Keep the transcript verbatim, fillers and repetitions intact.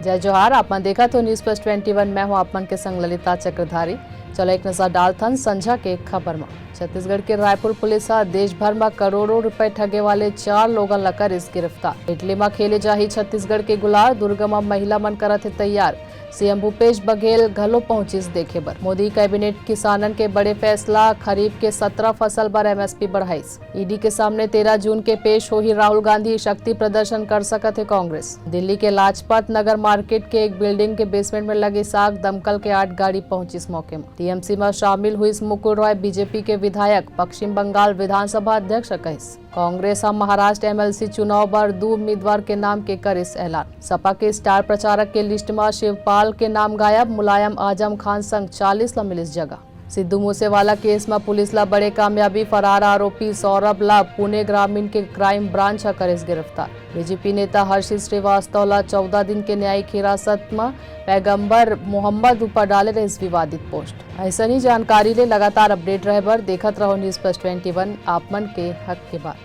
जय जोहार, आप मन देखत हो News Plus Twenty One। मैं हूं आप मन के संग ललिता चक्रधारी। चलो एक नजर डालथन संझा के खबर म। छत्तीसगढ़ के रायपुर पुलिस ह देश भर म करोड़ों रुपए ठगे वाले चार लोगन ल करिस गिरफ्तार। इटली म खेले जाही छत्तीसगढ़ के गुलाल, दुर्ग म महिला मन करत हे तैयार। सीएम भूपेश बघेल घलो पहुंचिस देखे बर। मोदी कैबिनेट किसानन के बड़े फैसला, खरीफ के सत्रह फसल बर एमएसपी बढ़ाइस। ईडी के सामने तेरह जून के पेश होही राहुल गांधी, शक्ति प्रदर्शन कर सकत हे कांग्रेस। दिल्ली के लाजपत नगर मार्केट के एक बिल्डिंग के बेसमेंट में लगिस आग, दमकल के आठ गाड़ी पहुंचिस मौके म। टीएमसी म शामिल हुइस मुकुल रॉय, बीजेपी के विधायक, पश्चिम बंगाल विधानसभा अध्यक्ष कहिस। कांग्रेस ह महाराष्ट्र एमएलसी चुनाव बर दू उम्मीदवार के नाम के करिस ऐलान। सपा के स्टार प्रचारक के लिस्ट म शिवपाल के नाम गायब, मुलायम आजम खान संग चालीस ल मिलिस जगह। सिद्धू मूसेवाला केस म पुलिस ल बड़े कामयाबी, फरार आरोपी सौरभ ल पुणे ग्रामीण के क्राइम ब्रांच ह करिस गिरफ्तार। बीजेपी नेता हर्षित श्रीवास्तव ल चौदह दिन के न्यायिक हिरासत म पैगंबर मोहम्मद ऊपर डाले रहिस विवादित पोस्ट। अइसनही जानकारी ले लगातार अपडेट रहे बर देखत रहो News Plus Twenty One, आप मन के हक के बात।